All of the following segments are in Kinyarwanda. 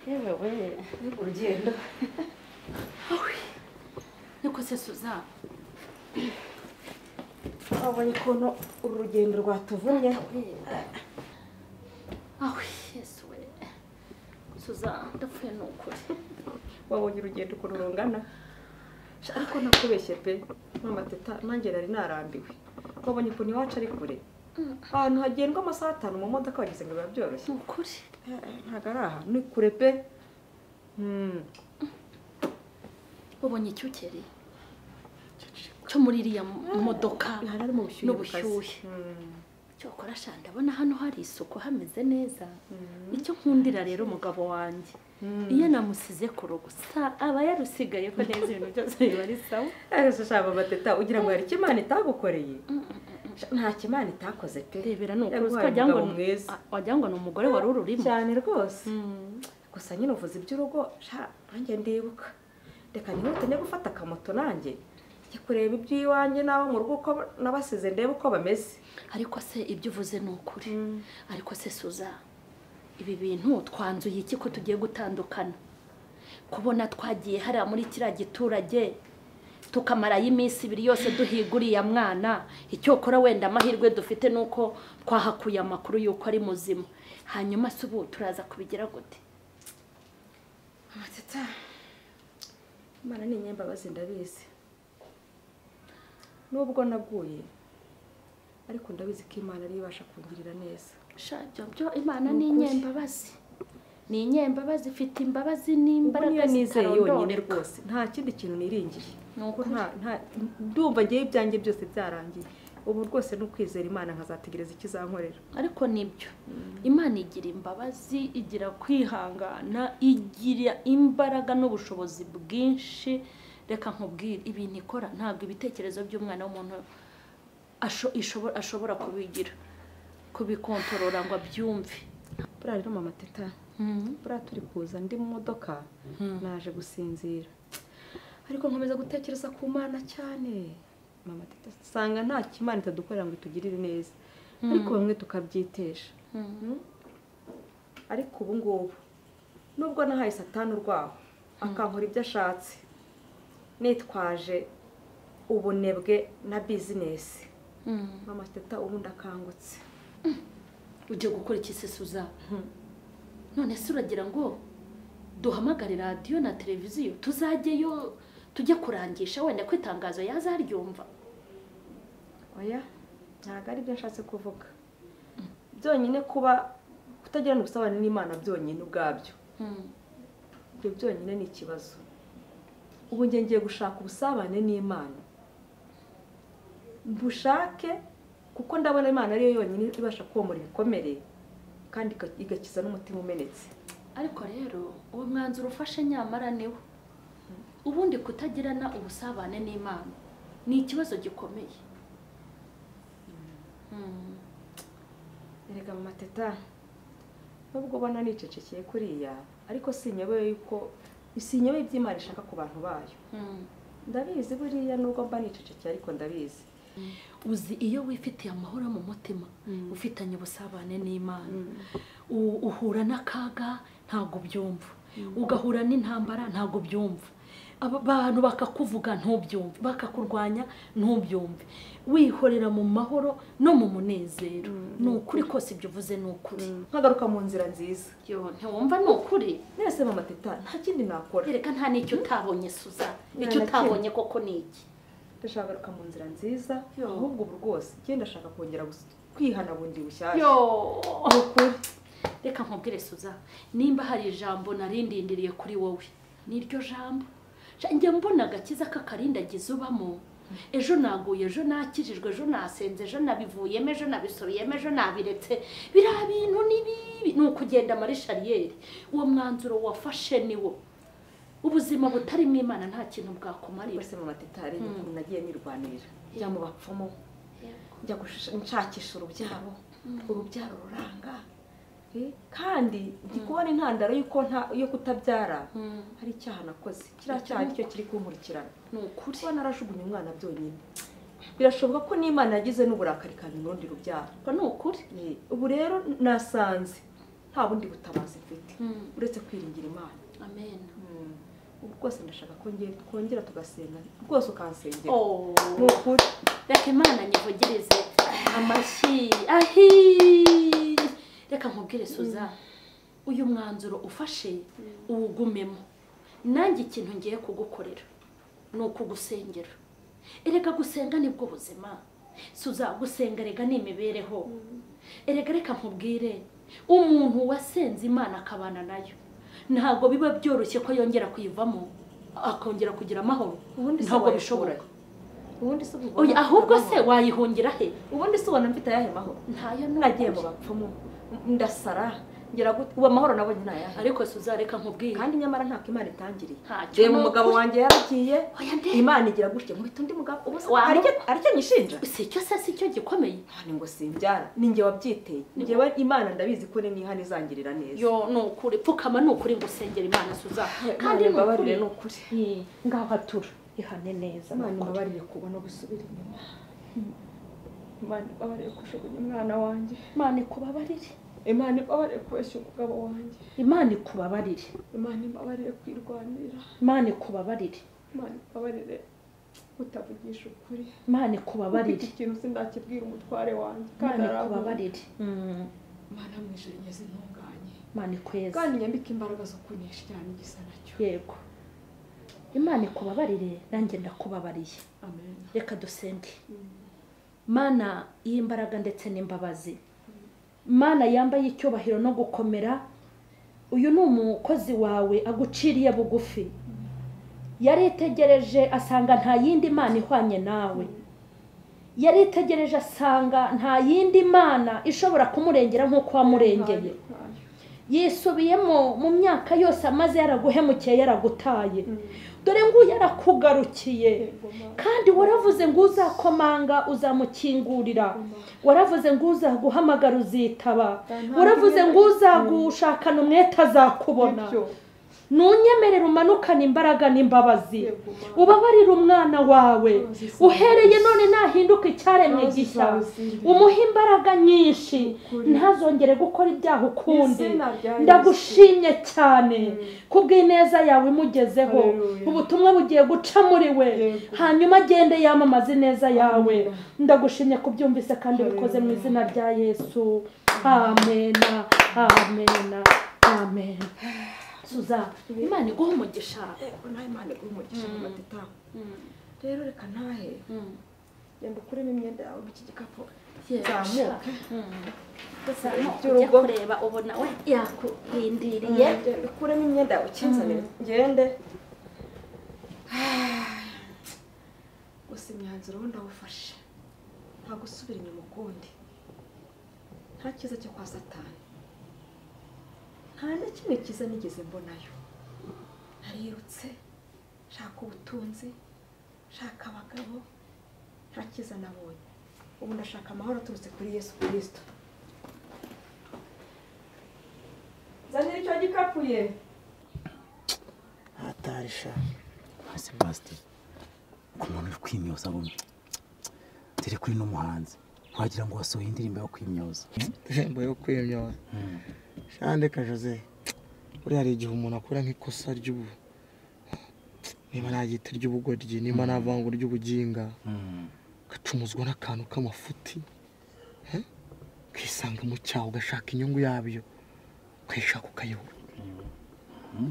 Yewe we, urugendo. Niko se Suza, wabonye ukuntu uru rugendo rwatuvunnye. Awe Yesu we, Suza ndapfuye ni ukuri. Wabonye urugendo ukuntu rungana. Ariko nakubeshye pe mama Teta, nanjye nari narambiwe. Wabonye ukuntu iwacu ari kure, ahantu hagendwa amasaha 5 mu modoka wagize ngo biba byoroshye. Ni ukuri ntabwo ari aha, ni kure pe. Wabonye icyukeri cyo muri iriya modoka n'ubushyuhe. Cyokora sha ndabona hano hari isuku hameze neza. Icyo nkundira rero umugabo wanjye, iyo namusize ku rugo aba yarusigaye ko neza, ibintu byose biba ari sawa. Ariko sha mama Teta, ugira ngo hari icyo Imana itagukoreye? Nta kimana itakoze pe. Rebera ni ukuri, wagira ngo ni umugore wari ururimo cyane rwose. Gusa nyine uvuze iby'urugo sha nanjye ndibuka. Reka nihute njye gufata akamoto nanjye njye kureba iby'iwanjye n'abo mu rugo uko nabasize, ndebe uko bameze. Ariko se ibyo uvuze ni ukuri. Ariko se Suza, ibi bintu twanzuye iki ko tugiye gutandukana? Kubona twagiye hariya muri kiriya giturage tukamarayo iminsi 2 yose duhiga uriya mwana, icyokora wenda amahirwe dufite nuko twahakuye amakuru y'uko ari muzima. Hanyuma se ubu turaza kubigira gute? Mama Teta, Imana ni inyembabazi ndabizi. Nubwo naguye ariko ndabizi ko Imana ariyo ibasha kungirira neza. Sha byo Imana ni inyembabazi. Ni inyembabazi, ifite imbabazi n'imbaraga zitarondoreka rwose. Nta kindi kintu niringiye. Nuko nta ndumva ngiye ibyanjye byose byarangiye. Ubu rwose ni ukwizera Imana nkazategereza ikizankorera. Ariko nibyo, Imana igira imbabazi, igira kwihangana, igira imbaraga n'ubushobozi bwinshi. Reka nkubwire, ibintu ikora ntabwo ibitekerezo by'umwana w'umuntu ashobora kubigira, kubikontorora ngo abyumve. Buriya rero mama Teta, buriya turi kuza ndi mu modoka naje gusinzira, ariko nkomeza gutekereza ku Mana cyane. Mama Teta, sanga nta kimana itadukorera ngo itugirire neza, ariko bamwe tukabyitesha. Ariko ubu ngubu nubwo nahaye Satani urwaho akankora ibyo ashatse, nitwaje ubunebwe na bizinesi, mama Teta ubu ndakangutse. Ugiye gukora iki se Suza? None se uragira ngo duhamagare radiyo na televiziyo tuzajyeyo tujye kurangisha wenda ko itangazo yazaryumva? Oya, ntabwo ari byo nshatse kuvuga. Byonyine kuba kutagirana ubusabane n'Imana byonyine ubwabyo, ibyo byonyine ni ikibazo. Ubu njye ngiye gushaka ubusabane n'Imana, mbushake kuko ndabona Imana ariyo yonyine ibasha komora ibikomere kandi igakiza n'umutima umenetse. Ariko rero uwo mwanzuro ufashe nyamara niwo. Ubundi kutagirana ubusabane n'Imana ni ikibazo gikomeye. Erega mama Teta, nubwo ubona nicecekeye kuriya, ariko sinyobewe yuko sinyobewe iby'Imana ishaka ku bantu bayo. Ndabizi buriya nubwo mba nicecekeye ariko ndabizi. Uzi iyo wifitiye amahoro mu mutima, ufitanye ubusabane n'Imana, uhura n'akaga ntabwo byumva, ugahura n'intambara ntabwo byumva, abantu bakakuvuga ntubyumve, bakakurwanya ntubyumve, wihorera mu mahoro no mu munezero. Ni ukuri kose ibyo uvuze ni ukuri. Nkagaruka mu nzira nziza. Yo ntiwumva ni ukuri? Nese mama Teta, nta kindi nakora. Reka nta n'icyo utabonye Suza, icyo utabonye koko ni iki? Ndashaka kugaruka mu nzira nziza, ahubwo ubu rwose njye ndashaka kongera kwihana bundi bushyashya. Yo, ukuri. Reka nkubwire Suza, nimba hari ijambo narindindiriye kuri wowe, niryo jambo. Njye mbona agakiza k'akarindagiza ubamo. Ejo naguye, ejo nakijijwe, ejo nasenze, ejo nabivuyemo, ejo nabisubiyemo, ejo nabiretse. Biriya bintu ni bibi, ni ukugenda muri shariyeri. Uwo mwanzuro wafashe niwo. Ubuzima butarimo Imana nta kintu bwakumarira. Rwose mama Teta, hari ukuntu nagiye nirwanirira, njya mu bapfumu, njya nshakisha urubyaro, urubyaro ruranga. Kandi ndi kubona intandaro y'uko yo kutabyara hari icyaha nakoze. Kiriya cyaha nicyo kiri kunkurikirana. Ni ukuri. Kuba narajugunye umwana byonyine, birashoboka ko n'Imana yagize n'uburakari kandi urundi rubyaro. Ni ukuri. Ubu rero nasanze nta bundi butabazi mfite. uretse kwiringira Imana. Amen. Ubu rwose ndashaka ko ngiye twongera tugasenga rwose ukansengera. Oh. Ni ukuri. Reka Imana nyivugirize amashyi. Ahi! Reka nkubwire Suza, uyu mwanzuro ufashe uwugumemo. Nanjye ikintu ngiye kugukorera ni ukugusengera. Erega gusenga nibwo buzima. Suza, gusenga rega ni imibereho. Erega reka nkubwire, umuntu wasenze Imana akabana nayo ntabwo biba byoroshye ko yongera kuyivamo akongera kugira amahoro. Ubundi se Ntabwo bishoboka. Ubundi se ubwo Oya, ahubwo se wayihungira he? Ubundi se ubona mfite ayahe mahoro? Ntayo. Nagiye mu bapfumu ndasara ngira gute, ubu amahoro nabonye ni ayahe? Ariko Suza, reka nkubwire, Kandi nyamara ntako Imana itangiriye. Ntacyo. Reba Ni umugabo ukuri. wanjye yaragiye, Oya, ndebe. Imana igira gutya nkubita undi mugabo. Ubu se hari icyo nyishinja? Si icyo se, si cyo gikomeye. None ngo simbyara, ni njye wabyiteye. Njyewe Imana ndabizi ko nihana izangirira neza. Yo, ni ukuri, pfukama, ni ukuri ngusengera Imana, Suza. Kandi Kandi ni mbabarire, ukuri. ni ukuri. Ngaho atura ihane neza, ni Imana ukuri. imbabarire kuba no gusubira inyuma. Imana imbabarire kujugunya umwana wanjye. Imana ikubabarire. Imana imbabarire kubeshya umugabo wanjye. Imana ikubabarire. Imana imbabarire kwirwanira. Imana ikubabarire. Imana imbabarire kutavugisha ukuri. Imana Kuko ikubabarire. iki kintu sindakibwira umutware wanjye kandi Imana arankunda. ikubabarire. Imana mu ijuru inyeze intunganye. Imana ikweze. Kandi nyambike imbaraga zo kunesha cyane igisa nacyo. Yego, Imana ikubabarire, nanjye ndakubabariye. Amen. Reka dusenge. Mana y'imbaraga ndetse n'imbabazi, Mana yambaye icyubahiro no gukomera, uyu ni umukozi wawe aguciriye bugufi. Yaritegereje asanga nta yindi mana ihwanye nawe. Yaritegereje asanga nta yindi mana ishobora kumurengera nk'uko wamurengeye. Ntayo. Yisubiyemo mu myaka yose amaze yaraguhemukiye, yaragutaye. Dore nguyu yarakugarukiye. Yego, Mana. Kandi waravuze ngo uzakomanga uzamukingurira, waravuze ngo uzaguhamagara uzitaba, waravuze ngo uzagushakana umwete azakubona. Nibyo. Nunyemerera umanukane imbaraga n'imbabazi, Yego, Mana. ubabarire umwana wawe. Imbabazi zawe. Uhereye none nahinduka icyaremwe Imbabazi gishya. zawe ziri. Umuhe imbaraga nyinshi, Ukuri. ntazongere gukora ibyaha ukundi. Izina rya Yesu. Ndagushimye cyane kubw'ineza yawe imugezeho. Haleluya. Ubutumwa bugiye guca muri we, Yego. hanyuma agende yamamaze ineza yawe. Amen. Ndagushimye kubyumvise kandi bikoze mu Haleluya. izina rya Yesu. Amena, amena, amen. Suza, Imana iguha umugisha. Yego, nawe Imana iguhe umugisha, Matita. Rero reka ntahe. Genda ukuremo imyenda yawe mu iki gikapu. Zamuke. Ujya By'urugo. kureba ubona we yakurindiriye. Genda ukuremo imyenda yawe ukinzanire ngende. Gusa imyanzuro wo ndawufashe, nta gusubira inyuma ukundi. Nta cyiza cyo kwa Satani, nta na kimwe cyiza nigeze mbonayo. Narirutse nshaka ubutunzi, nshaka abagabo, nta cyiza nabonye. Ubu ndashaka amahoro aturutse kuri Yesu Kirisito. Zanira icyo gikapu ye. Hatarisha. Ese pasiteri, ku muntu uri kwimyoza ngo dore kuri n'umuhanzi, wagira ngo wasohoye indirimbo yo kwimyoza. Indirimbo yo kwimyoza shandeka. Jose, buriya hari igihe umuntu akora nk'ikosa ry'ubu, niba nagita ry'ubugoryi, niba navuga ngo ry'ubuginga, ugacumuzwa n'akantu k'amafuti, eh? Ukisanga mu cyaha, ugashaka inyungu yabyo, ukayishaka ukayibura,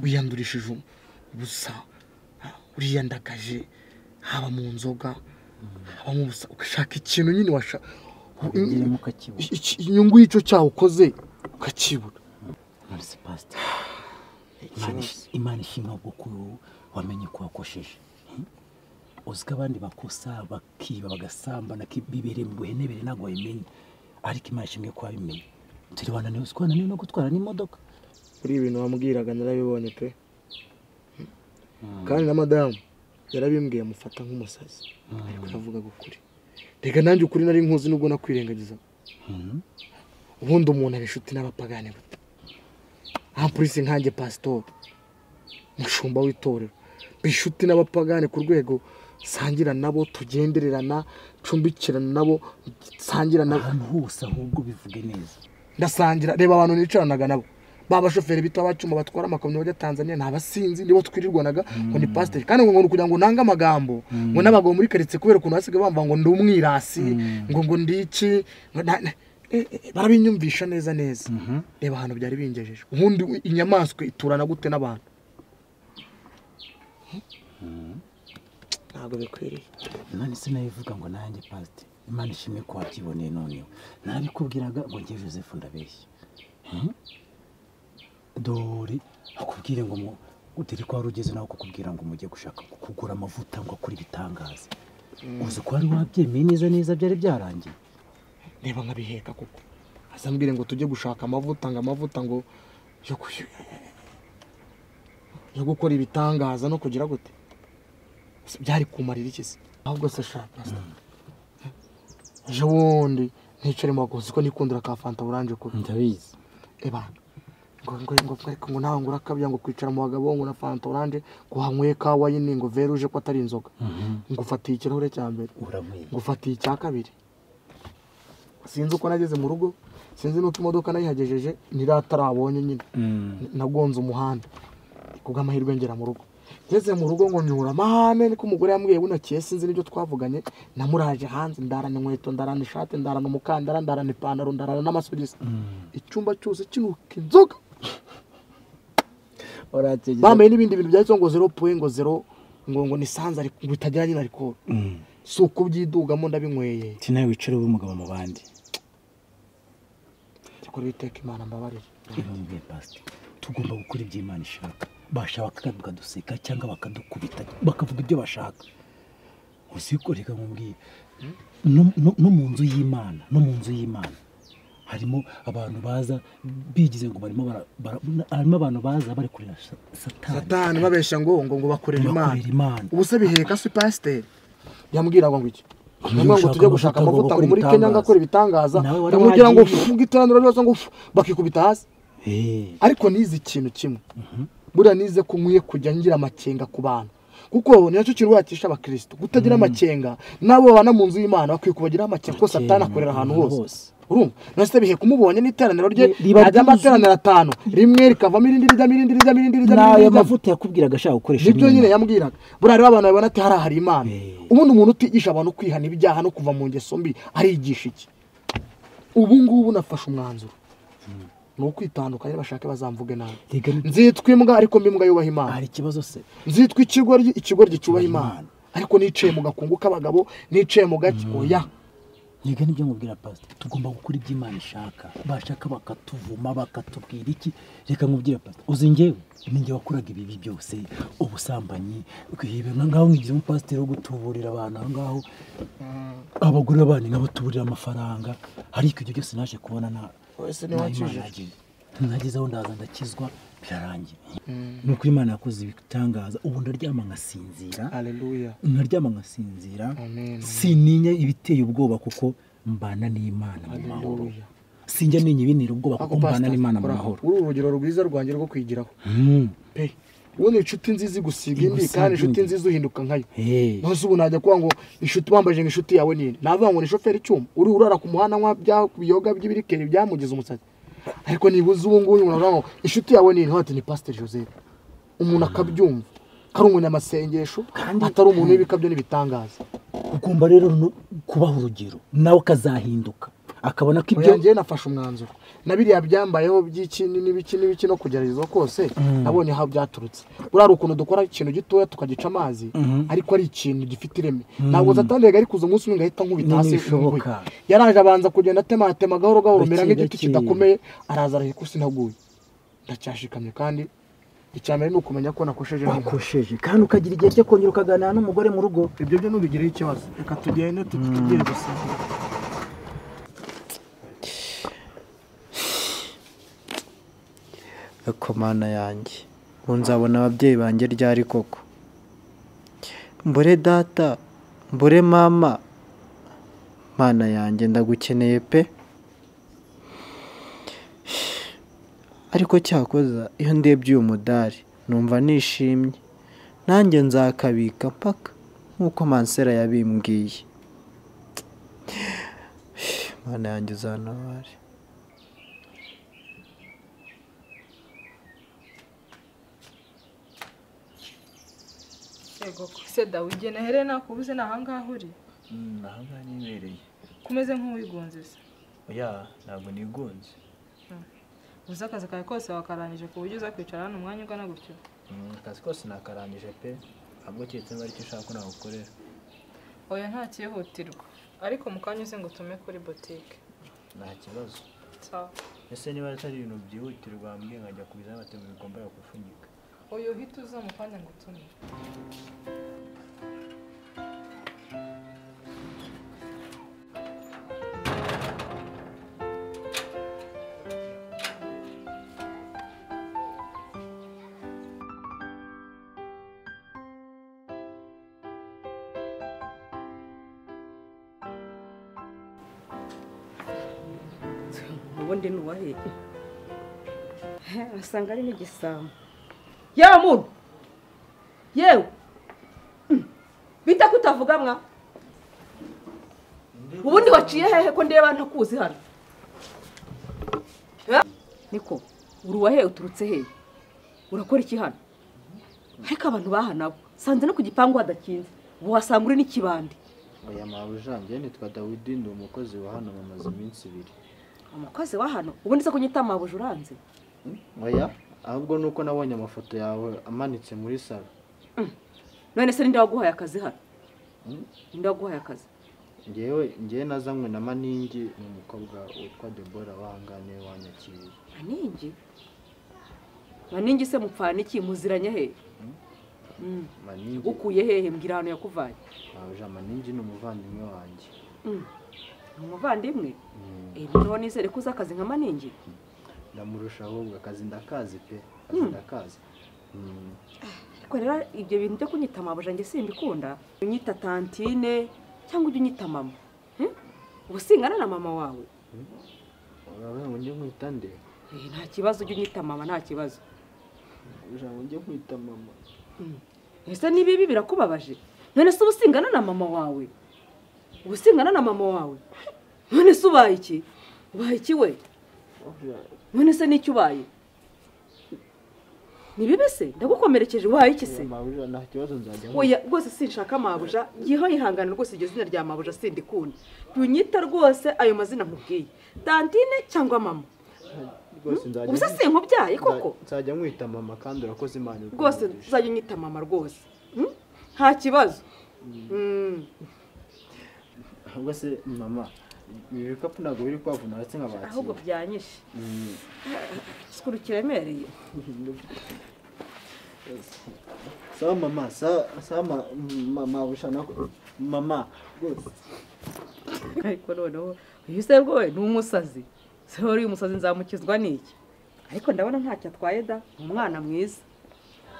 wiyandurishije ubusa, uriyandagaje, haba mu nzoga, haba mu busa, ugashaka ikintu nyine washa Ubigiremo ukakibura. Inyungu y'icyo cyaha ukoze ukakibura. None se pasiteri, Imana ishimwe ahubwo ko wamenye ko wakosheje. Uzi ko abandi bakosa bakiba, bagasambana, bibereye mu buhenebere, ntabwo babimenya, ariko Imana ishimwe ko wabimenye. Turi wananiwe, uzi ko wananiwe no gutwara n'imodoka. Kuri ibintu wambwiraga narabibonye pe, kandi na madamu yarabimbwiye, amufata nk'umusazi, ariko navugaga ukuri. Reka nanjye ukuri nari nkuzi nubwo nakwirengagiza. Ubundi umuntu aba inshuti n'abapagani gute? Aha polisi, nkanjye pasitori, mushumba w'itorero, mba inshuti n'abapagani ku rwego sangira nabo, tugendererana, ncumbikirana nabo, nsangira nabo ahantu hose, ahubwo bivuge neza. Ndasangira. Reba abantu nicaranaga nabo, Ba bashoferi bita abacuma batwara amakamyo bajya Tanzania nta basinzi nibo twirirwanaga ngo ni pasiteri kandi ngo ngo kugira ngo nange amagambo ngo n'abagabo muri quartier kubera ukuntu basigaye bamba ngo ndi umwirasi ngo ndi iki barabinyumvisha neza neza. Reba ahantu byari bingejeje. Ubundi inyamaswa iturana gute n'abantu? Ntabwo bikwiriye. None sinayivuga ngo nanjye pasiteri Imana ishimwe ko wabyiboneye noneho. Nabikubwiraga ngo ngiye Joseph ndabeshya. Dore akubwire ngo uteri kwa rugeze nawe kukubwira ngo mujye gushaka kugura amavuta ngo akuri bitangaza. Uzi ko ari wabyemeye neza neza byari byarangiye. Reba nkabiheka koko. Azambwire ngo tujye gushaka amavuta ngo amavuta ngo yo gukora ibitangaza no kugira gute. Byari kumarira iki se? Ahubwo se sha pastor. Ejo bundi nicare mu bakozi ko nikundira ka Fanta orange ko ndabizi. Eba ngo ariko ngo nawe ngo urakabya ngo kwicara mu bagabo ngo na Fanta orange ngo hanyweye ka wine ngo veruje ko atari inzoga. Ngo ufatiye ikirahure cya mbere ngo ufatiye icya kabiri. Sinzi uko nageze mu rugo, sinzi nuko imodoka nayihagejeje niratarabonye nyine. Nagonze umuhanda kubw'amahirwe ngera mu rugo. Ngeze mu rugo ngo nyura amahane niko umugore yambwiye bunakiye sinzi nibyo twavuganye namuraje hanze ndarana inkweto ndarana ishati ndarana umukandara ndarana ipantaro ndarana n'amasogisi. Icyumba cyose kinuka inzoga. Bambaye n'ibindi bintu byanditseho ngo 0.0 ngo ni sanza ariko bitagira nyine ariko si ukubyidugamo ndabinyweye. Ati nawe wicare ube umugabo mu bandi. Cyakora Uwiteka Imana mbabarire. Tugomba gukora ibyo Imana ishaka. Bashaka bakaduseka cyangwa bakadukubita bakavuga ibyo bashaka. Uziko reka nkubwire no mu nzu y'Imana, no mu nzu y'Imana harimo abantu baza bigize ngo barimo harimo abantu baza bari kurira Satani babesha ngo ngo bakorera Imana. Ubu se biheka si pasiteri yambwira ngo iki ngo tujye gushaka amavuta ngo muri Kenya ngakora ibitangaza ndamubwira ngo fuga iteraniro ryose ngo bakikubita hasi. Ariko nize ikintu kimwe. Buriya nize ko nkwiye kujya ngira amakenga ku bantu kuko ni nacyo kintu wakisha abakristo kutagira amakenga nabo babana mu nzu y'Imana bakwiye kubagira amakenga ko Satani akorera ahantu hose. Urumva nase bihe kumubonye n'iteraniro rye ajya amateraniro 5 rimwe rikavamo irindi rijya irindi rijya irindi rijya. Nayo mavuta yakubwiraga ashaka gukoresha nibyo nyine yambwiraga. Buriya rero abantu babona ati hari Imana. Ubundi umuntu utigisha abantu kwihana ibyaha no kuva mu ngeso mbi arigisha iki? Ubu ngubu nafashe umwanzuro ni ukwitandukanya bashake bazamvuge nabi. Nzitwa imbwa ariko mbi yubaha Imana. Hari ikibazo se? Nzitwa ikigoryi ikigoryi cyubaha Imana ariko nicaye mu gakungu k'abagabo nicaye mu gaki oya. Niga nibyo nkubwira pastor, tugomba gukora ibyo Imana ishaka. Bashaka bakatuvuma bakatubwira iki. Reka nkubwire pastor, uzi njyewe ninjye wakoraga ibibi byose, ubusambanyi, kwiba ngaho ngize umupasiteri wo gutuburira abantu aho ngaho abagore bandi nkabatuburira amafaranga, ariko ibyo byose naje kubona na wese ni wakije. Nageze aho ndaza ndakizwa birarangira. Nuko Imana yakoze ibitangaza ubu ndaryama nkasinzira. Haleluya. Ndaryama nkasinzira. Sininya ibiteye ubwoba kuko mbana n'Imana mu mahoro. Sinjya ninya ibinira ubwoba kuko mbana n'Imana mu mahoro. Uru urugero rwiza rwanjye rwo kwigiraho. Pe. Ubu inshuti nziza gusiga indi kandi inshuti nziza uhinduka nkayo. Nose ubu najya kuba ngo inshuti bambaje ngo inshuti yawe nini. Navuga ngo ni shoferi icyuma. Uri urara ku muhanda nkwa bya biyoga by'ibirikeri byamugize umusatsi. Ariko nibuze ubu ngubu umuntu avuga ngo inshuti yawe nini ati ni Pastor Joseph. Umuntu akabyumva kari umunyamasengesho atari umuntu w'ibikabyo n'ibitangaza. Ugomba rero kubaha urugero nawe akazahinduka akabona ko ibyo ngiye nafashe umwanzuro na biriya byambayeho by'iki n'ibiki n'ibiki no kugeragezwa kose nabonye aho byaturutse. Buriya ukuntu dukora ikintu gitoya tukagica amazi ariko ari ikintu gifite ireme. Ntabwo Satani yari kuza umunsi umwe ngahita nkubita hasi. Yaraje abanza kugenda atema gahoro gahoro mera nk'igiti kidakomeye araza araheka sinaguye. Ndacyashikamye kandi icyambere ni ukumenya ko nakosheje wakosheje kandi ukagira igihe cyo kongera ukaganira n'umugore mu rugo. Ibyo byo nubigireho ikibazo. Reka tugende tugire gusa. Mana yanjye ubu nzabona ababyeyi banjye ryari koko? Mbure data mbure mama, Mana yanjye ndagukeneye pe. Ariko cyakoza iyo ndebye uyu mudari numva nishimye, nanjye nzakabika mpaka nk'uko Mansera yabimbwiye. Mana yanjye uzantabare. Ego se Dawidi nahere nakubuze nahangaha uri? Nahangaha nibereye. Kumeze nk'uwigunze se? Oya, ntabwo nigunze. Uzi akazi kawe kose wakarangije ku buryo uza kwicara hano umwanya ungana gutyo? Akazi kose nakarangije pe, ahubwo keretse niba aricyo ushaka ko nagukorera. Oya nta cyihutirwa, ariko mu kanya uze ngo utume kuri botike. Nta kibazo. Sawa. Ese niba atari ibintu byihutirwa wambwiye nkajya kubizana batema bigomba kufunyika. Oya uhita uza mu kanya ngo utume. Ubundi ni uwahe? Asanga ari n'igisambo. Yewe muntu! Yewe! Bita kutavuga mwa? Ubundi waciye hehe ko ndeba ntakuzi hano? Niko, uri uwahe uturutse hehe? Urakora iki hano? Ariko abantu baha nabo, sanze no ku gipangu hadakinze. Ubu wasanga uri n'ikibandi. Oya mabuja, njye nitwa Dawidi, ndi umukozi wa hano bamaze iminsi ibiri. Umukozi wa hano? Ubundi se kunyita mabuja uranze? Oya, ahubwo nuko nabonye amafoto yawe amanitse muri salo. None se ninde waguhaye akazi hano? Ninde waguhaye akazi? Ngewe nazanywe na Maningi, ni umukobwa witwa Deborah wahangane wanyakiriye. Maningi? Maningi se mupfana iki, muziranye he? Maningi ukuye hehe? Mbwira ahantu yakuvanye. Mabuja, Maningi ni umuvandimwe wanjye. Ni umuvandimwe? Noneho nizere ko uzi akazi nka Maningi. Ndamurusha ahubwo akazi ndakazi pe, akazi ndakazi. Ariko rero ibyo bintu byo kunyita mabuja njye simbikunda. Unyita tantine cyangwa ujye unyita mama. Ubu singana na mama wawe. Uravuga ngo njye nkwita nde? Nta kibazo, ujye unyita mama nta kibazo. Mabuja ngo njye nkwita mama. Ese niba ibi birakubabaje? None se ubu singana na mama wawe? Ubu singana na mama wawe? None se ubaye iki? Ubaye iki we? None se n'icyo ubaye? Ni bibi se? Ndagukomerekeje, ubaye iki se? Mabuja nta kibazo nzajya. Oya rwose sinshaka mabuja, ngiho yihangana rwose iryo zina rya mabuja sindikunda. Unyita rwose ayo mazina nkubwiye. Tantine cyangwa mama. Rwose nzajya. Ubu se sinkubyaye koko? Nzajya nkwita mama kandi urakoze Imana. Rwose nzajya unyita mama rwose. Nta kibazo. Ahubwo se mama, ibi bikapu ntabwo biri kwavuna uretse nk'abakira. Ahubwo byanyishe. Sikuru kiremereye. Sawa mama, sawa mama, mama rwose. Ariko noneho uyu se rwowe ni umusazi. Se uri umusazi nzamukizwa n'iki? Ariko ndabona ntacyo atwaye da, ni umwana mwiza.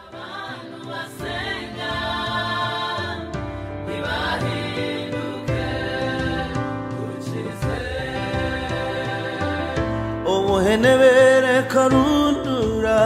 Abantu basenga ntibahinduke ukize. Ubuhenebere karundura.